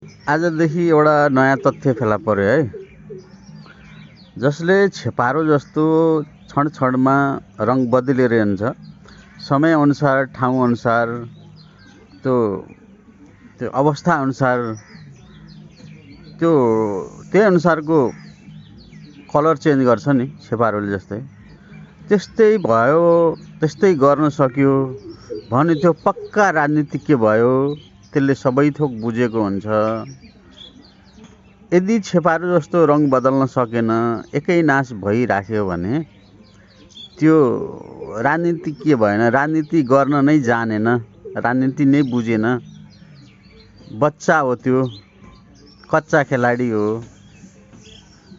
आजदेखि एउटा नयाँ तथ्य फेला पर्यो है, जसले छेपारो जस्तो क्षण क्षणमा रङ बदलिरहन्छ। समयअनुसार, ठाउँअनुसार, त्यो त्यो अवस्थाअनुसार, त्यही अनुसारको कलर चेन्ज गर्छ नि छेपारोले जस्तै। त्यस्तै भयो, त्यस्तै गर्न सक्यो भने त्यो पक्का राजनीतिज्ञ भयो। त्यसले सबै थोक बुझेको हुन्छ। यदि छेपारो जस्तो रङ बदल्न सकेन, एकै नाश भइराख्यो भने त्यो राजनीतिज्ञ भएन, राजनीति गर्न नै जानेन, राजनीति नै बुझेन, बच्चा हो, त्यो कच्चा खेलाडी हो,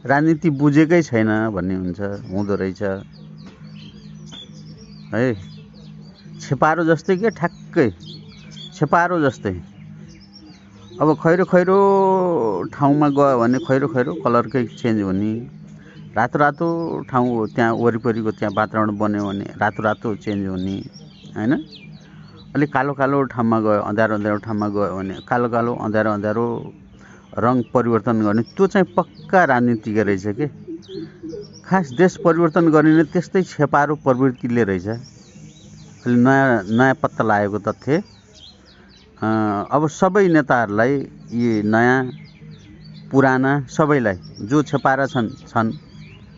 राजनीति बुझेकै छैन भन्ने हुँदो रहेछ है। छेपारो जस्तै के, ठ्याक्कै छेपारो जस्तै। अब खैरो खैरो ठाउँमा गयो भने खैरो खैरो कलरकै चेन्ज हुने, रातो रातो ठाउँ हो त्यहाँ वरिपरिको त्यहाँ वातावरण बन्यो भने रातो रातो चेन्ज हुने हैन। अलिक कालो कालो ठाउँमा गयो, अँध्यारो अँध्यारो ठाउँमा गयो भने कालो कालो अँध्यारो अँध्यारो रङ परिवर्तन गर्ने, त्यो चाहिँ पक्का राजनीतिज्ञ रहेछ के। खास देश परिवर्तन गरिने त्यस्तै छेपारो प्रवृत्तिले रहेछ। अलि नयाँ पत्ता लागेको तथ्य। अब सबै नेताहरूलाई, यी नयाँ पुराना सबैलाई जो छेपारा छन्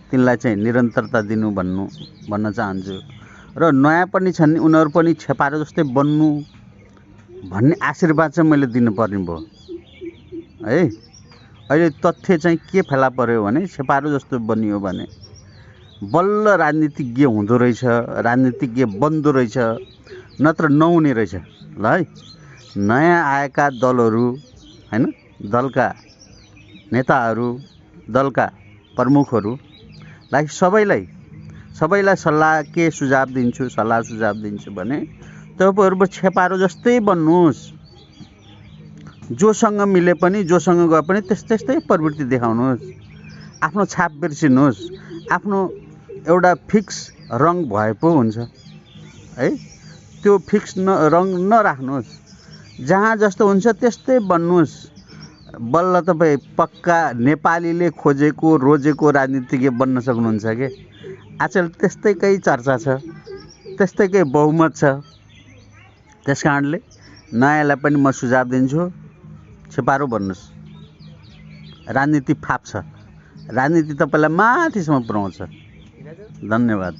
तिनलाई चाहिँ निरन्तरता दिनु भन्न चाहन्छु। र नयाँ पनि छन्, उनीहरू पनि छेपारो जस्तै बन्नु भन्ने आशीर्वाद चाहिँ मैले दिनुपर्ने भयो है। अहिले तथ्य चाहिँ के फेला पर्यो भने छेपारो जस्तो बनियो भने बल्ल राजनीतिज्ञ हुँदो रहेछ, राजनीतिज्ञ बन्दो रहेछ, नत्र नहुने रहेछ ल है। नयाँ आएका दलहरू हैन, दलका नेताहरू, दलका प्रमुखहरूलाई सबैलाई सल्लाह सुझाव दिन्छु भने तपाईहरु छेपारो जस्तै बन्नुहोस्। जोसँग मिले पनि, जोसँग गए पनि त्यस्तै प्रवृत्ति देखाउनुहोस्। आफ्नो छाप बिर्सिनुहोस्। आफ्नो एउटा फिक्स रङ भए पो हुन्छ है। त्यो फिक्स रङ नराख्नुहोस्। जहाँ जस्तो हुन्छ त्यस्तै बन्नुहोस्। बल्ल तपाईँ पक्का नेपालीले खोजेको रोजेको राजनीतिज्ञ बन्न सक्नुहुन्छ के। आजकल त्यस्तैकै चर्चा छ, त्यस्तैकै बहुमत छ। त्यसकारणले नयाँलाई पनि म सुझाव दिन्छु, छेपारो बन्नुहोस्। राजनीति फाप्छ, राजनीति तपाईलाई माथिसम्म पुर्याउँछ। धन्यवाद।